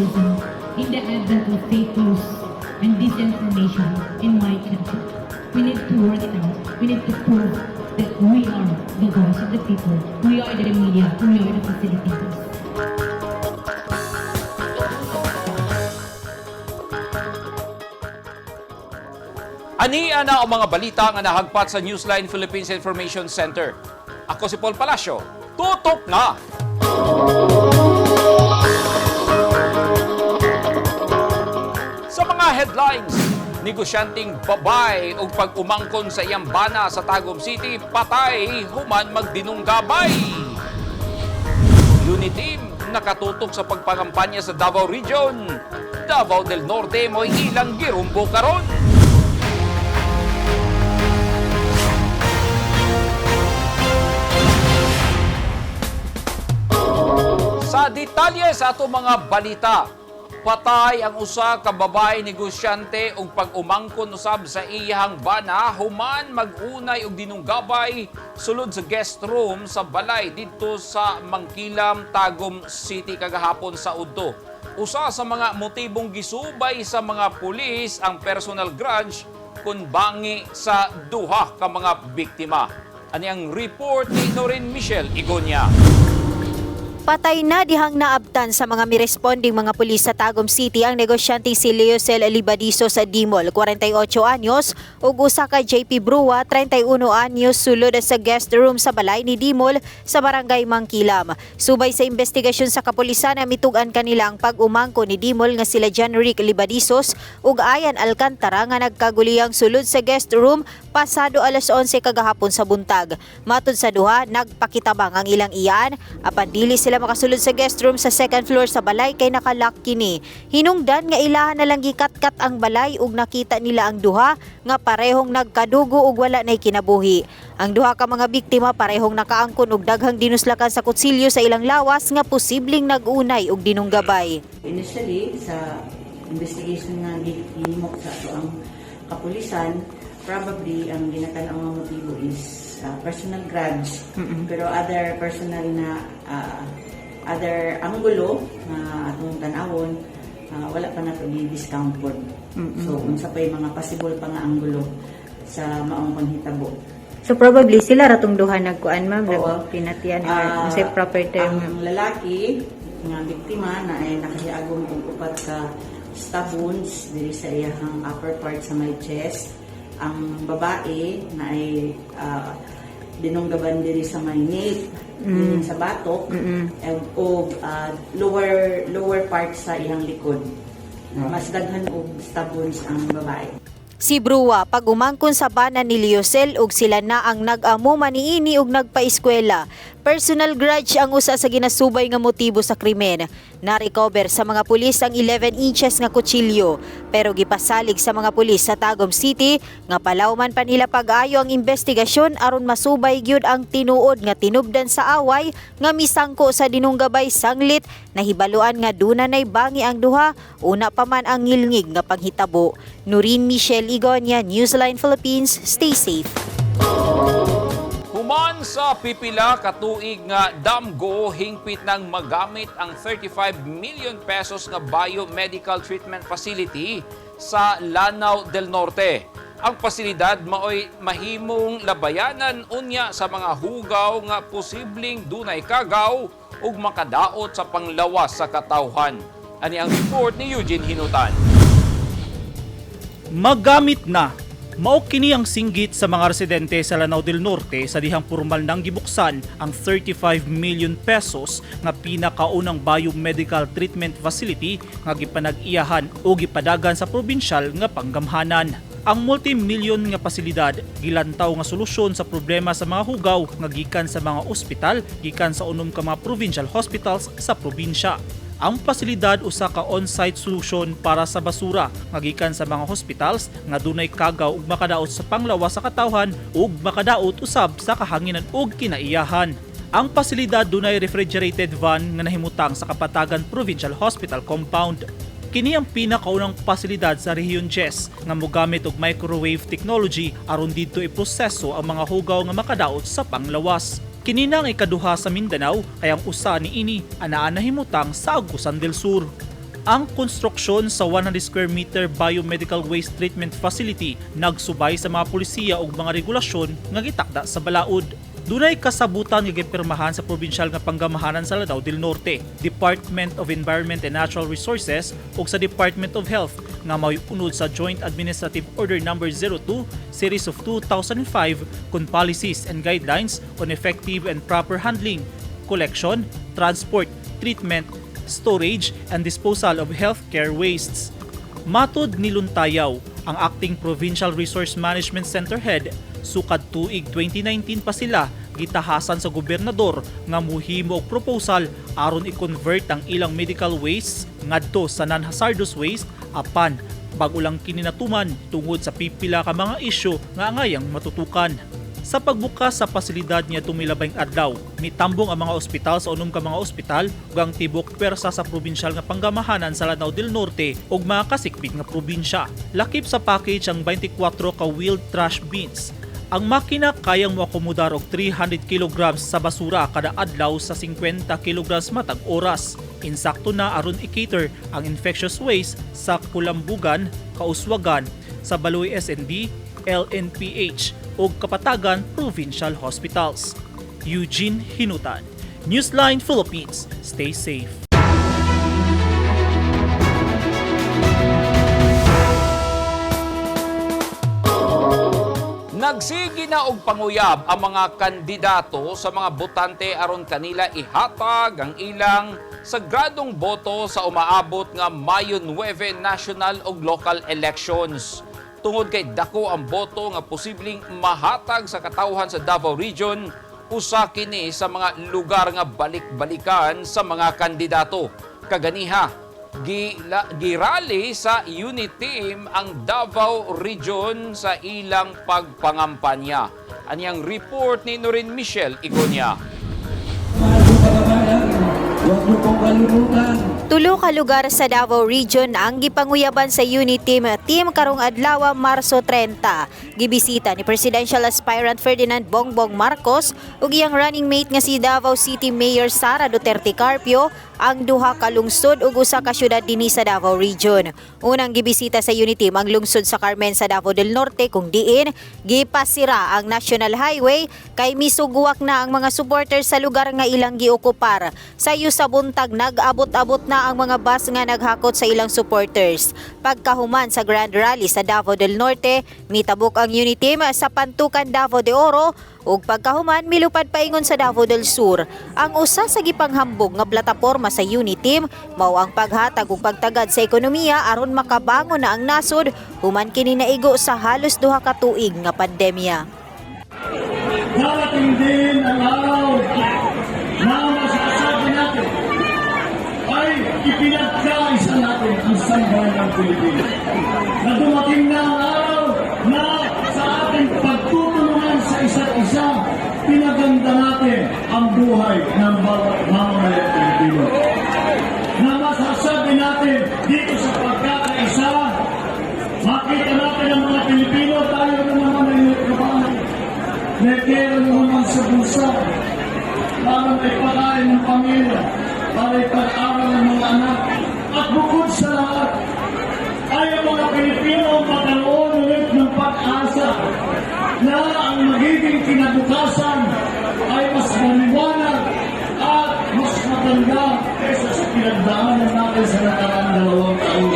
journalism in the advent of fake news and disinformation in my country. We need to work it out. We need to prove that we are the voice of the people. We are the media. We are the facilitators. Ani ana ang mga balita nga nahagpat sa Newsline Philippines Information Center. Ako si Paul Palacio. Tutok na! Sa mga headlines, negosyanteng babay og pag-umangkon sa iyang bana sa Tagum City, patay human magdinunggabay. Uniteam nakatutok sa pagpangampanya sa Davao Region. Davao del Norte mo'y ilang girumbo karon. Sa detalye sa ato mga balita, patay ang usa ka babae negosyante ug pag-umangkon usab sa iyang bana human mag-unay og dinunggabay sulod sa guest room sa balay didto sa Mangkilam, Tagum City kagahapon sa udto. Usa sa mga motibong gisubay sa mga pulis ang personal grudge kun bangi sa duha ka mga biktima. Ani ang report ni Norin Michelle Igonia. Patay na dihang naabtan sa mga miresponding mga pulis sa Tagum City ang negosyanteng si Leocel Libadizo sa Dimol, 48 anyos, ug usa ka JP Brua, 31 anyos, sulod sa guest room sa balay ni Dimol sa barangay Mangkilam. Subay sa investigasyon sa kapulisan, mitug-an kanila ang pag-umangko ni Dimol nga sila John Rick Libadizos ug Ayan Alcantara nga nagkaguliyang sulod sa guest room pasado alas 11 kagahapon sa buntag. Matod sa duha, nagpakitabang ang ilang iyaan apan dili sila makasulod sa guest room sa second floor sa balay kay nakalock kini. Hinungdan nga ilahan na lang gikatkat ang balay ug nakita nila ang duha nga parehong nagkadugo ug wala nay kinabuhi. Ang duha ka mga biktima parehong nakaangkon og daghang dinuslakan sa kutsilyo sa ilang lawas nga posibleng nag-unay og dinunggabay. Initially, sa investigation nga gihimok sa ato ang kapulisan, probably ang ginatan-aw nga motibo is personal grudge. Pero other personal na other anggulo nga atong tan-awon, wala pa nato gi-discount pod. So unsa pa yung mga possible pa nga anggulo sa maong panghitabo. So probably sila ratong duha nagkuan, ma'am, Oo. nagpinatian or unsay proper term, ma'am? Ang lalaki nga biktima na ay nakahiagom og upat ka stab wounds diri sa iyahang upper part sa may chest. Ang babae na ay dinunggaban diri sa may nape, meaning sa batok, and og lower lower part sa iyang likod. Mas daghan og stab wounds ang babae. Si Brua pag-umangkon sa bana ni Liosel ug sila na ang nag-amo maniini ug nagpaeskwela. Personal grudge ang usa sa ginasubay nga motibo sa krimen. Na-recover sa mga pulis ang 11 inches nga kutsilyo pero gipasalig sa mga pulis sa Tagum City nga palawman pa nila pag-ayo ang investigasyon aron masubay gyud ang tinuod nga tinubdan sa away nga misangko sa dinunggabay sanglit nahibaluan nga duna nay bangi ang duha una pa man ang ngilngig nga panghitabo. Noreen Michelle Igonia, Newsline Philippines, stay safe. Human sa pipila katuig nga damgo hingpit nang magamit ang 35 million pesos nga biomedical treatment facility sa Lanao del Norte. Ang pasilidad maoy mahimong labayanan unya sa mga hugaw nga posibleng dunay kagaw ug makadaot sa panglawas sa katawhan. Ani ang report ni Eugene Hinutan. Magamit na. Mao kini ang singgit sa mga residente sa Lanao del Norte sa dihang pormal nang gibuksan ang 35 million pesos nga pinakaunang biomedical treatment facility nga gipanag-iyahan o gipadagan sa probinsyal nga panggamhanan. Ang multi-million nga pasilidad gilantaw nga solusyon sa problema sa mga hugaw nga gikan sa mga ospital gikan sa unom ka mga provincial hospitals sa probinsya. Ang pasilidad usa ka on-site solution para sa basura nga gikan sa mga hospitals nga dunay kagaw ug makadaot sa panglawas sa katawhan ug makadaot usab sa kahanginan ug kinaiyahan. Ang pasilidad dunay refrigerated van nga nahimutang sa Kapatagan Provincial Hospital Compound. Kini ang pinakaunang pasilidad sa Rehiyon Jess nga mogamit og microwave technology aron didto iproseso ang mga hugaw nga makadaot sa panglawas. Kini na ang ikaduha sa Mindanao kay ang usa niini anaa nahimutang sa Agusan del Sur. Ang konstruksyon sa 100 square meter biomedical waste treatment facility nagsubay sa mga pulisiya ug mga regulasyon nga gitakda sa balaod. Dunay kasabutan nga gipirmahan sa probinsyal nga panggamahanan sa Lanao del Norte, Department of Environment and Natural Resources ug sa Department of Health nga mao'y unod sa Joint Administrative Order Number 02 Series of 2005 kon policies and guidelines on effective and proper handling, collection, transport, treatment, storage and disposal of healthcare wastes. Matod ni Luntayaw, ang acting Provincial Resource Management Center Head, sukad tuig 2019 pa sila gitahasan sa gobernador nga muhimo og proposal aron i-convert ang ilang medical wastes ngadto sa non-hazardous waste, apan bag-o lang kini natuman tungod sa pipila ka mga isyu nga angayang matutukan. Sa pagbukas sa pasilidad niadtong milabayng adlaw, mitambong ang mga ospital sa 6 ka mga ospital ug ang tibok pwersa sa probinsyal nga panggamahanan sa Lanao del Norte ug mga kasikbit nga probinsya. Lakip sa package ang 24 ka wheeled trash bins. Ang makina kayang moakomodar og 300 kilograms sa basura kada adlaw sa 50 kilograms matag oras. Insakto na aron i-cater ang infectious waste sa Kulambugan, Kauswagan, sa Baloy SNB, LNPH ug Kapatagan Provincial Hospitals. Eugene Hinutan, Newsline Philippines. Stay safe. Nagsige na og panguyab ang mga kandidato sa mga botante aron kanila ihatag ang ilang sagradong boto sa umaabot nga Mayo 9 national ug local elections. Tungod kay dako ang boto nga posibleng mahatag sa katawhan sa Davao Region, usa kini sa mga lugar nga balik-balikan sa mga kandidato. Kaganiha, girally sa UniTeam ang Davao Region sa ilang pagpangampanya. Anyang report ni Norin Michelle Igonia. Huwag niyo pong kalimutan. Tulo ka lugar sa Davao Region ang gipanguyaban sa UniTeam Team karong adlaw, Marso 30. Gibisita ni Presidential Aspirant Ferdinand Bongbong Marcos ug iyang running mate nga si Davao City Mayor Sara Duterte Carpio ang duha ka lungsod ug usa ka syudad dinhi sa Davao Region. Unang gibisita sa UniTeam ang lungsod sa Carmen sa Davao del Norte, kung diin gipasira ang National Highway kay misugwak na ang mga supporters sa lugar nga ilang giokupar. Sayo sa buntag, nag-abot-abot na ang mga bus nga naghakot sa ilang supporters. Pagkahuman sa Grand Rally sa Davao del Norte, mitabok ang UniTeam sa Pantukan, Davao de Oro ug pagkahuman milupad paingon sa Davao del Sur. Ang usa sa gipanghambog nga plataporma sa UniTeam mao ang paghatag ug pagtagad sa ekonomiya aron makabangon na ang nasod human kini naigo sa halos 2 ka tuig nga pandemya. Darating din ang araw na masasabi natin ay ipinagkaisa natin ang sambayanang Pilipino. Na dumating na ang araw na sa ating pagtutulungan sa isa't isa, pinaganda natin ang buhay ng bawat mamamayang Pilipino. Na masasabi natin dito sa pagkakaisa, makita natin ang mga Pilipino, tayo na naman ay may trabaho. May pera na naman sa bulsa para may pakain ng pamilya, para ipag-aral ng mga anak. At bukod sa lahat, ay ang mga Pilipino magkaroon ulit ng pag-asa na ang magiging kinabukasan ay mas maliwanag at mas maganda kaysa sa pinagdaanan natin sa nakaraang 2 taon.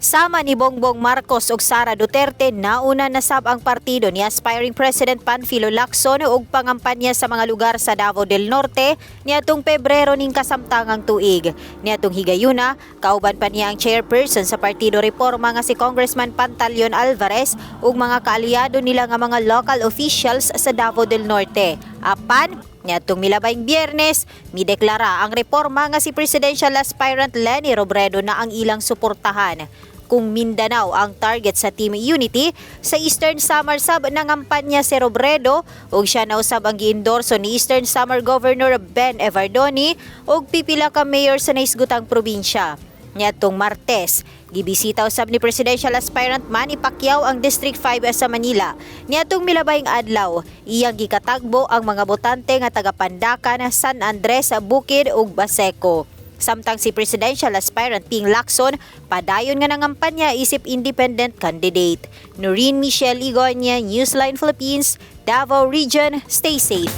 Sama ni Bongbong Marcos ug Sara Duterte, nauna na sab ang partido ni aspiring President Panfilo Lacson og pangampanya sa mga lugar sa Davao del Norte niadtong Pebrero ning kasamtangang tuig. Niadtong higayuna, kauban pa niya ang chairperson sa Partido Reforma nga si Congressman Pantaleon Alvarez ug mga kaalyado nila nga mga local officials sa Davao del Norte. Apan, niadtong milabayng Biyernes, mideklara ang Reforma nga si presidential aspirant Leni Robredo na ang ilang suportahan. Kung Mindanao ang target sa Team Unity, sa Eastern Samar sab nangampanya si Robredo ug siya na usab ang giendorso ni Eastern Samar Governor Ben Evardone ug pipila ka mayor sa nahisgutang probinsya. Niadtong Martes, gibisita usab ni presidential aspirant Manny Pacquiao ang District 5 sa Manila. Niadtong milabayng adlaw, iyang gikatagbo ang mga botante nga taga Pandacan, San Andres, Bukid ug Baseco. Samtang si presidential aspirant Ping Lacson padayon nga nangampanya isip independent candidate. Noreen Michelle Igonia, Newsline Philippines, Davao Region, stay safe.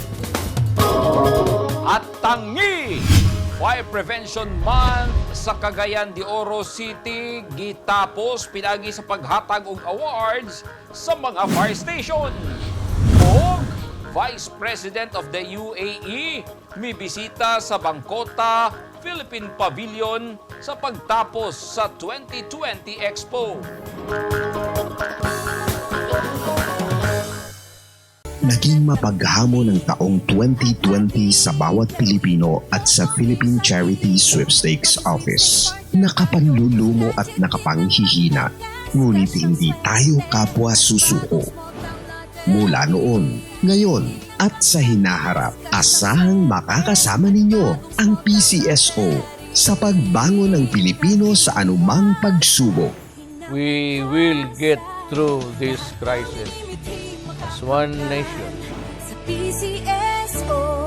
At tangi! Fire Prevention Month sa Cagayan de Oro City gitapos pinagi sa paghatag og awards sa mga fire station. Og Vice President of the UAE mibisita sa Bangkota Philippine Pavilion sa pagtapos sa 2020 Expo. Naging mapaghamon ang taong 2020 sa bawat Pilipino at sa Philippine Charity Sweepstakes Office. Nakapanlulumo at nakapanghihina, ngunit hindi tayo kapwa susuko. Mula noon, ngayon at sa hinaharap, asahang makakasama ninyo ang PCSO sa pagbangon ng Pilipino sa anumang pagsubok. We will get through this crisis as one nation. Sa PCSO.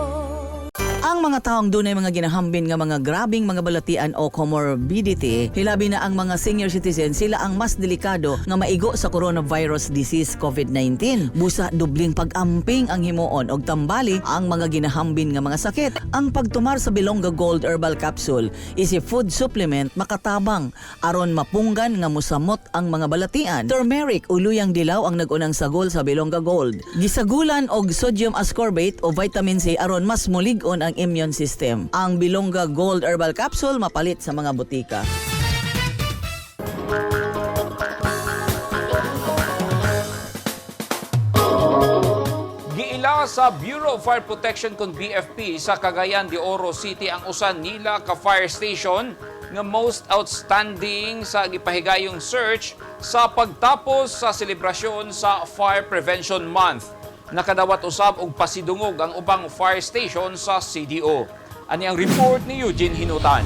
Ang mga taong dunay mga ginahambin nga mga grabing mga balatian o comorbidity, hilabi na ang mga senior citizen, sila ang mas delikado nga maigo sa coronavirus disease COVID-19. Busa dubling pag-amping ang himuon og tambali ang mga ginahambin nga mga sakit. Ang pagtumar sa Bilongga Gold Herbal Capsule is a food supplement makatabang aron mapunggan nga musamot ang mga balatian. Turmeric o luyang dilaw ang nag-unang sagol sa Bilongga Gold. Gisagulan og sodium ascorbate o vitamin C aron mas mulig-on ang immune system. Ang Bilongga Gold Herbal Capsule mapalit sa mga butika. Giila sa Bureau of Fire Protection kon BFP sa Cagayan de Oro City ang usa nila ka fire station nga most outstanding sa gipahigayong search sa pagtapos sa selebrasyon sa Fire Prevention Month. Nakadawat usab og pasidungog ang ubang fire station sa CDO. Ani ang report ni Eugene Hinutan.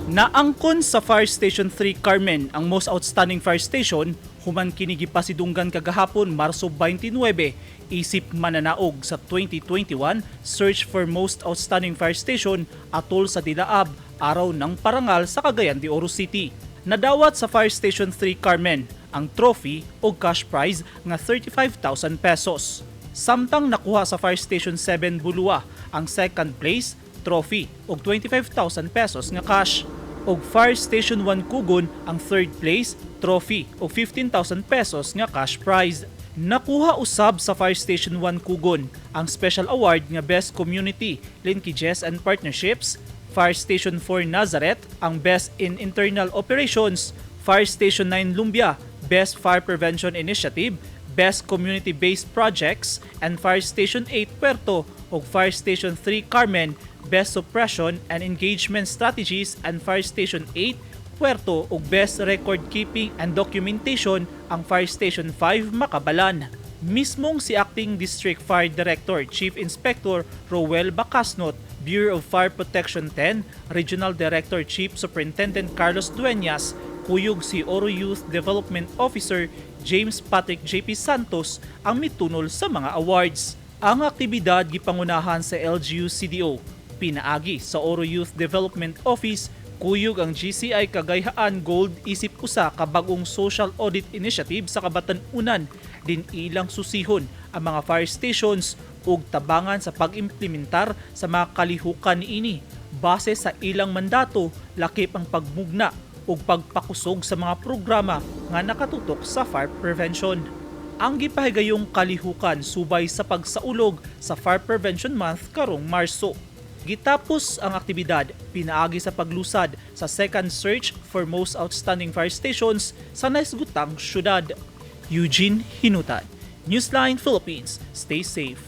Naangkon sa Fire Station 3 Carmen ang most outstanding fire station human kini gipasidunggan kagahapon, Marso 29, isip mananaog sa 2021 Search for Most Outstanding Fire Station atol sa Dilaab, Araw ng Parangal sa Cagayan de Oro City. Nadawat sa Fire Station 3 Carmen ang trophy o cash prize nga 35,000 pesos. Samtang nakuha sa Fire Station 7 Bulua ang second place trophy og 25,000 pesos nga cash, og Fire Station 1 Kugon ang third place trophy og 15,000 pesos nga cash prize. Nakuha usab sa Fire Station 1 Kugon ang special award nga Best Community Linkages and Partnerships, Fire Station 4 Nazareth ang Best in Internal Operations, Fire Station 9 Lumbia Best Fire Prevention Initiative, Best Community-Based Projects, and Fire Station 8 Puerto ug Fire Station 3 Carmen Best Suppression and Engagement Strategies, and Fire Station 8 Puerto ug Best Record Keeping and Documentation ang Fire Station 5 Makabalan. Mismong si Acting District Fire Director Chief Inspector Roel Bacasnot, Bureau of Fire Protection 10, Regional Director Chief Superintendent Carlos Dueñas, kuyog si Oro Youth Development Officer James Patrick JP Santos ang mitunol sa mga awards. Ang aktibidad gipangunahan sa LGU CDO, pinaagi sa Oro Youth Development Office, kuyog ang GCI Kagayhaan Gold isip usa ka bag-ong social audit initiative sa kabatan-unan din ilang susihon ang mga fire stations ug tabangan sa pag-implementar sa mga kalihukan niini base sa ilang mandato, lakip ang pagmugna ug pagpakusog sa mga programa nga nakatutok sa fire prevention. Ang gipahigayong kalihukan subay sa pagsaulog sa Fire Prevention Month karong Marso. Gitapos ang aktibidad pinaagi sa paglusad sa second search for most outstanding fire stations sa naisgutang syudad. Eugene Hinutan, Newsline Philippines. Stay safe.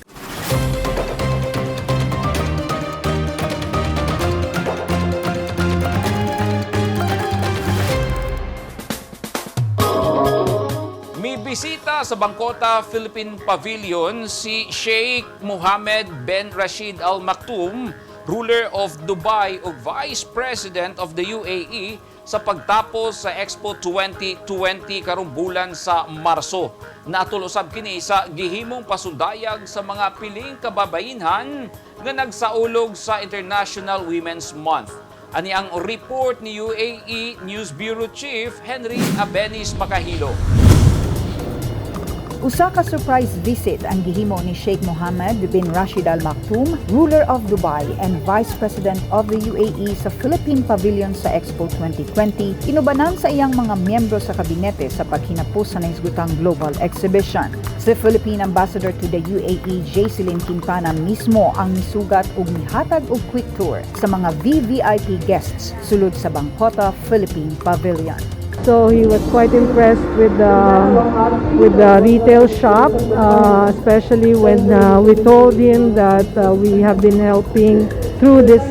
Mibisita sa Bangkota Philippine Pavilion si Sheikh Mohammed bin Rashid Al Maktoum. Ruler of Dubai ug Vice President of the UAE sa pagtapos sa Expo 2020 karong bulan sa Marso. Naatol usab kini sa gihimong pasundayag sa mga piling kababainhan nga nagsaulog sa International Women's Month. Ani ang report ni UAE News Bureau Chief Henry Abenis Makahilo. Usa ka surprise visit ang gihimo ni Sheikh Mohammed bin Rashid Al Maktoum, ruler of Dubai and Vice President of the UAE, sa Philippine Pavilion sa Expo 2020, inubanan sa iyang mga miyembro sa kabinete sa paghinapos sa nahisgutang global exhibition. Si Philippine Ambassador to the UAE, Jacelyne Quintana, mismo ang misugat ug mihatag og quick tour sa mga VVIP guests sulod sa Bangkota Philippine Pavilion. So he was quite impressed with the retail shop, especially when we told him that we have been helping through this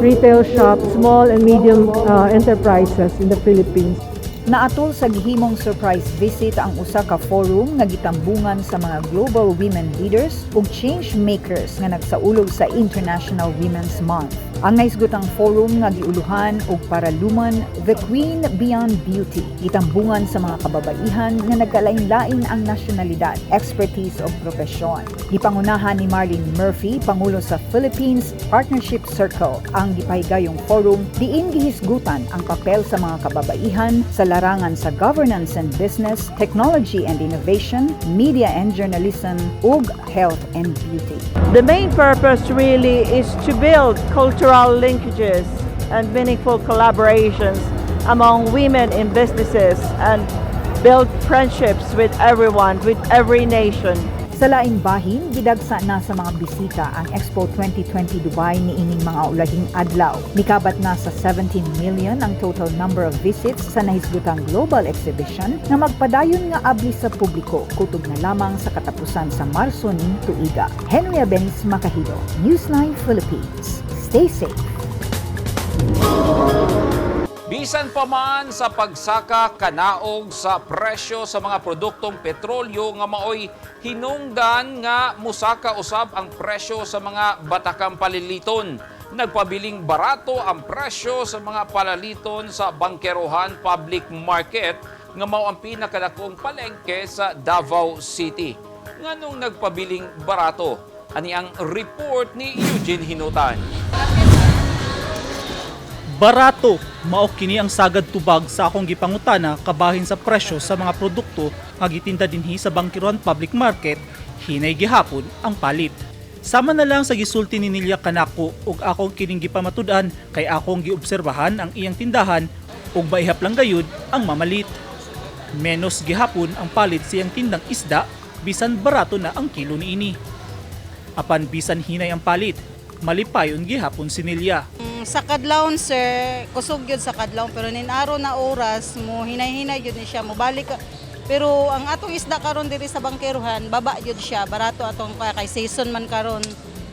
retail shop small and medium enterprises in the Philippines. Naatol sa gihimong surprise visit ang usa ka forum nga gitambungan sa mga global women leaders ug change makers nga nagsaulog sa International Women's Month. Ang nahisgutang forum nga giuluhan og paraluman "The Queen Beyond Beauty", gitambungan sa mga kababaihan nga nagkalain-lain ang nasyonalidad, expertise ug propesyon. Gipangunahan ni Marlene Murphy, pangulo sa Philippines Partnership Circle, ang gipahigayong forum diin gihisgutan ang papel sa mga kababaihan sa larangan sa governance and business, technology and innovation, media and journalism, ug health and beauty. The main purpose really is to build cultural linkages and meaningful collaborations among women in businesses and build friendships with everyone, with every nation. Sa laing bahin, gidagsa na sa mga bisita ang Expo 2020 Dubai niining mga ulahing adlaw. Mikabat na sa 17 million ang total number of visits sa nahisgutang global exhibition nga magpadayon nga abli sa publiko kutob na lamang sa katapusan sa Marso ning tuiga. Henry Abenis Makahilo, News9 Philippines. Stay safe. Bisan pa man sa pagsaka kanaog sa presyo sa mga produktong petrolyo nga maoy hinungdan nga musaka usab ang presyo sa mga batakang paliliton, nagpabiling barato ang presyo sa mga palaliton sa Bangkerohan Public Market nga mao ang pinakadakong palengke sa Davao City. Nganong nagpabiling barato? Ani ang report ni Eugene Hinutan. Barato, mao kini ang sagad tubag sa akong gipangutana kabahin sa presyo sa mga produkto nga gitinda dinhi sa Bangkerohan Public Market, hinay gihapon ang palit. Sama na lang sa gisulti ni Nilya kanako ug akong kining gipamatud-an kay akong giobserbahan ang iyang tindahan ug maihap lang gayud ang mamalit. Menos gihapon ang palit sa iyang tindang isda bisan barato na ang kilo niini. Apan bisan hinay ang palit, malipayon gihapon si Nilya. Sa kadlawon, sir, kusog yun sa kadlawon, pero nin araw na oras mo hinay-hinay yun ni siya mobalik. Pero ang atong isda karon diri sa Bangkerohan, baba yun siya, barato atong kay season man karon.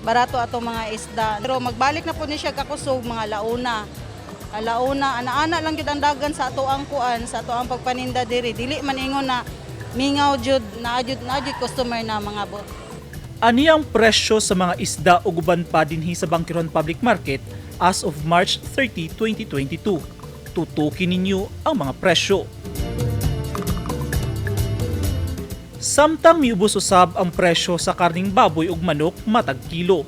Barato atong mga isda. Pero magbalik na po ni siya kakusog mga launa. Alauna, ana-ana lang gyud ang dagan sa ato ang kuan, sa ato ang pagpaninda diri. Dili man ingon na mingaw jud, naa jud customer na mga bot. Ani ang presyo sa mga isda ug uban pa dinhi sa Bangkerohan Public Market as of March 30, 2022. Tutukin ninyo ang mga presyo. Samtang miubos usab ang presyo sa karning baboy ug manok matag kilo.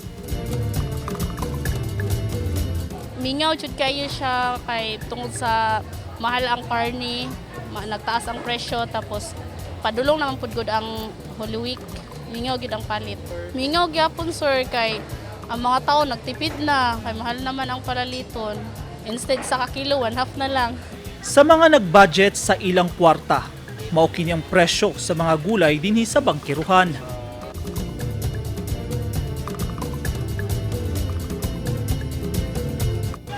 Mingaw jud kayo siya kay tungod sa mahal ang karni, nagtaas ang presyo, tapos padulong naman pud gud ang Holy Week. Mingaw gid ang palit. Mingaw gyapon, sir, kay ang mga tao nagtipid na kay mahal naman ang palaliton. Instead sa kakilo, one half na lang. Sa mga nag-budget sa ilang kwarta, mao kini ang presyo sa mga gulay dinhi sa Bangkerohan.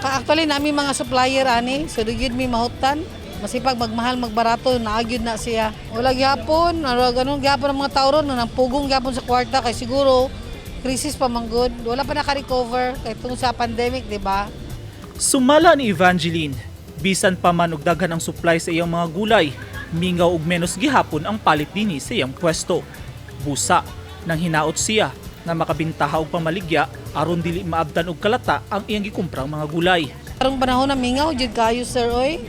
Ka actually nami mga supplier ani, so gyud mi mahutan. Masipag magmahal magbarato, naagyud na siya. Wala gyapon, ano ganun gyapon ang mga tao ron, nang pugong gyapon sa kwarta kay siguro crisis pa man gud. Wala pa naka-recover kay tungod sa pandemic, di ba? Sumala ni Evangeline, bisan pa man og daghan ang supply sa iyang mga gulay, mingaw og menos gihapon ang palit dinhi sa iyang pwesto. Busa, nang hinaot siya nga makabintaha og pamaligya aron dili maabtan og kalata ang iyang gikumprang mga gulay. Karong panahon na mingaw jud kayo, sir, oy.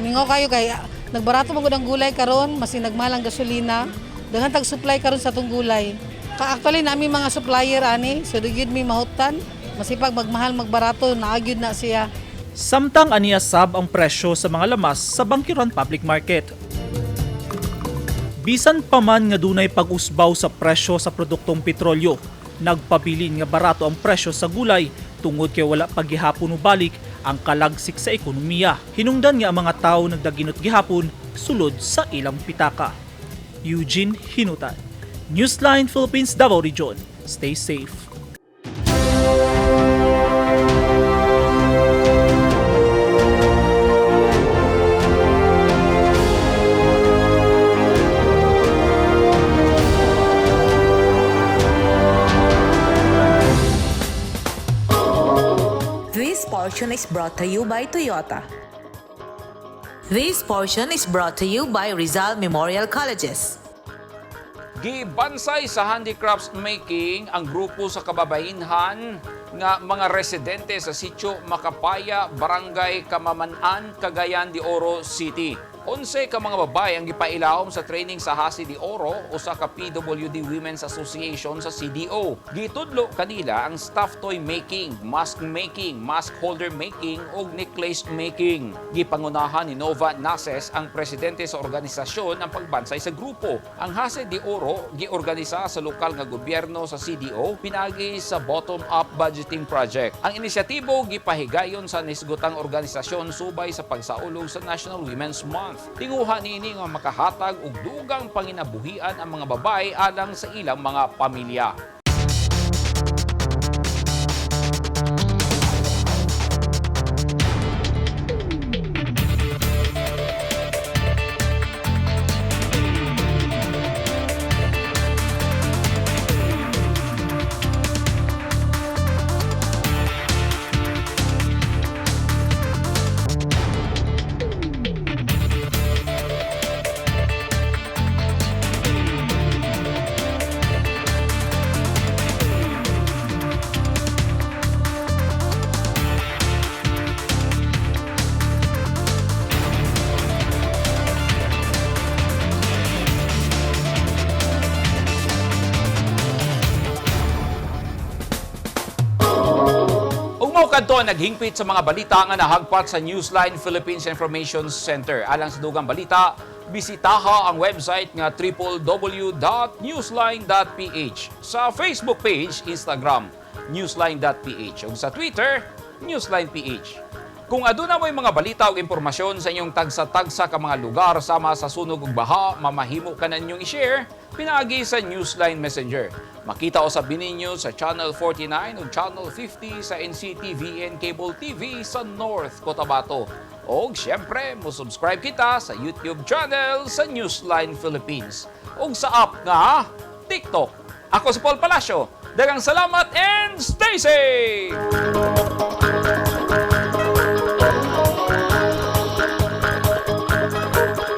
Mingaw kayo kay nagbarato man gud ang gulay karon, masin nagmahal ang gasolina. Daghan tag supply karon sa atong gulay. Ka actually nami mga supplier ani, so di gyud mi mahutan. Masipag magmahal magbarato, naa gyud na siya. Samtang aniya sab ang presyo sa mga lamas sa Bangkiran Public Market. Bisan pa man nga dunay pag-usbaw sa presyo sa produktong petrolyo, nagpabilin nga barato ang presyo sa gulay tungod kay wala pa gihapon balik ang kalagsik sa ekonomiya. Hinungdan nga ang mga tao nagdaginot gihapon sulod sa ilang pitaka. Eugene Hinutan, Newsline Philippines, Davao Region. Stay safe. This portion is brought to you by Toyota. This portion is brought to you by Rizal Memorial Colleges. Gibansay sa handicrafts making ang grupo sa kababainhan nga mga residente sa Sitio Makapaya, Barangay Kamaman-an, Cagayan de Oro City. 11 ka mga babae ang gipailawom sa training sa Hasi de Oro o sa ka PWD Women's Association sa CDO. Gitudlo kanila ang stuffed toy making, mask making, mask holder making ug necklace making. Gipangunahan ni Nova Nases, ang presidente sa organisasyon, ang pagbansay sa grupo. Ang Hasi de Oro giorganisa sa lokal nga gobyerno sa CDO pinagi sa bottom-up budgeting project. Ang inisyatibo gipahigayon sa nisgutang organisasyon subay sa pagsaulog sa National Women's Month. Tinguha niini nga makahatag og dugang panginabuhian ang mga babae alang sa ilang mga pamilya. Ug mao kadto ang naghingpit sa mga balita nga nahagpat sa Newsline Philippines Information Center. Alang sa dugang balita, bisitaha ang website nga www.newsline.ph, sa Facebook page, Instagram, newsline.ph, ug sa Twitter, newsline.ph. Kung aduna mo'y mga balita o impormasyon sa inyong tagsa-tagsa ka mga lugar sama sa sunog ug baha, mamahimo ka na ninyong i-share pinaagi sa Newsline Messenger. Makita usab ninyo sa Channel 49 ug Channel 50 sa NCTVN Cable TV sa North Cotabato. Og siyempre, mo subscribe kita sa YouTube channel sa Newsline Philippines ug sa app nga TikTok. Ako si Paul Palacio. Daghang salamat and stay safe!